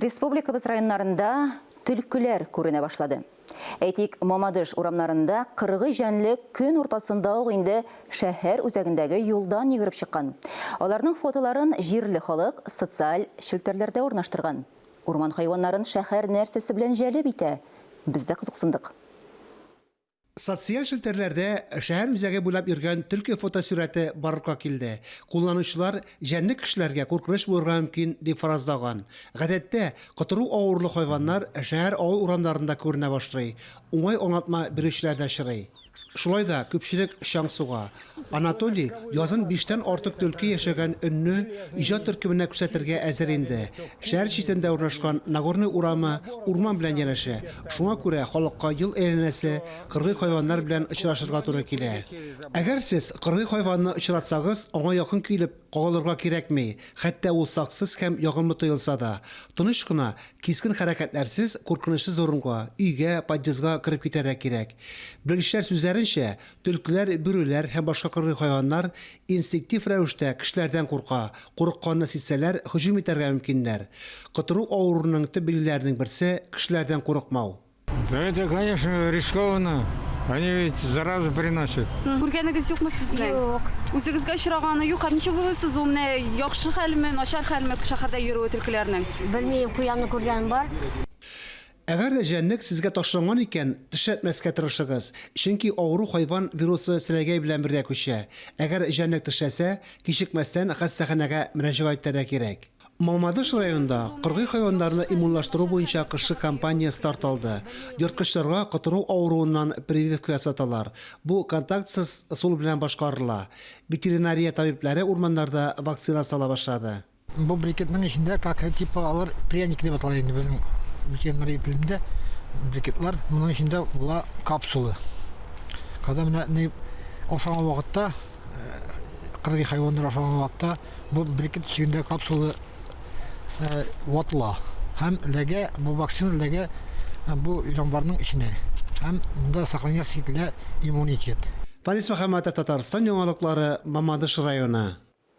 Республикабыз районнарында төлкеләр күренә башлады. Әйтик, Мамадыш урамнарында кыргый җәнлек көн уртасында ук инде шәһәр үзәгендәге юлдан йөгереп чыккан. Аларның фотоларын җирле халык социаль челтәрләрдә урнаштырган. Урман хайваннарын шәһәр нәрсәсе белән җәлеп итә? Без дә кызыксындык. Социаль челтәрләрдә шәһәр үзәге буйлап йөргән төлке фотосурәте барлыкка килде. Кулланучылар җәнлек кешеләргә куркыныч булырга мөмкин, дип фаразлаган. Гадәттә, котыру авырлы хайваннар шәһәр-авыл урамнарында күренә башлый. Уңай аңлатма бирүчеләр дә очрый. Шулай да күпчелек чаң суга. Анатолий язын биштән артык төлке яшәгән өнне иҗат төркеменә күрсәтергә әзер инде. Шәһәр читендә урнашкан Нагорный урамы урман белән янәшә, шуңа күрә халыкка ел әйләнәсе кыргый хайваннар белән очрашырга туры килә. Әгәр сез кыргый хайванны очратсагыз, аңа якын килеп кагылырга кирәкми, хәтта ул саксыз һәм ягымлы тоелса да. Тыныч кына, кискен хәрәкәтләрсез куркынычсыз урынга, өйгә, подъездга кереп китәргә кирәк. Белгечләр сүзләренчә, Төлкеләр, бүреләр һәм башка кыргый хайваннар инстинктив рәвештә кешеләрдән курка, курыкканны сизсәләр, һөҗүм итәргә мөмкиннәр. Котыру авыруының төп билгеләренең берсе, кешеләрдән курыкмау. Да это, конечно, рискованно. Они ведь заразу приносят. Күргәнегез юкмы сезнең? Юк. Үзегезгә очраганы юк. Һәм ничек уйлыйсыз, ул менә яхшы хәлме, начар хәлме шәһәрдә йөрүе төлкеләрнең? Белмим, куянны күргәнем бар. Әгәр дә җәнлек сезгә ташланган икән, тешләтмәскә тырышыгыз, чөнки авыру хайван вирусы селәгәй белән бергә күчә. Әгәр җәнлек тешләсә, кичекмәстән хастаханәгә мөрәҗәгать итәргә кирәк. Мамадыш районында кыргый хайваннарны иммунлаштыру буенча кышкы кампания старт алды. Ерткычларга котыру авыруыннан прививка ясаталар. Бу контактсыз ысул белән башкарыла. Ветеринария табибләре урманнарда вакцина сала башлады. Бу брикетның эчендә как типа алар пряник дип атала инде безнең ветеринария телендә брикетлар. Моның эчендә була капсула. Когда менә ни ашаган вакытта, кыргый хайваннар ашаган вакытта бу брикет эчендә капсула ватыла һәм эләгә, бу вакцина эләгә бу җанварның эченә һәм монда сохраняться ителә иммунитет. Фарис Мөхәммәтов, Татарстан яңалыклары, Мамадыш районы.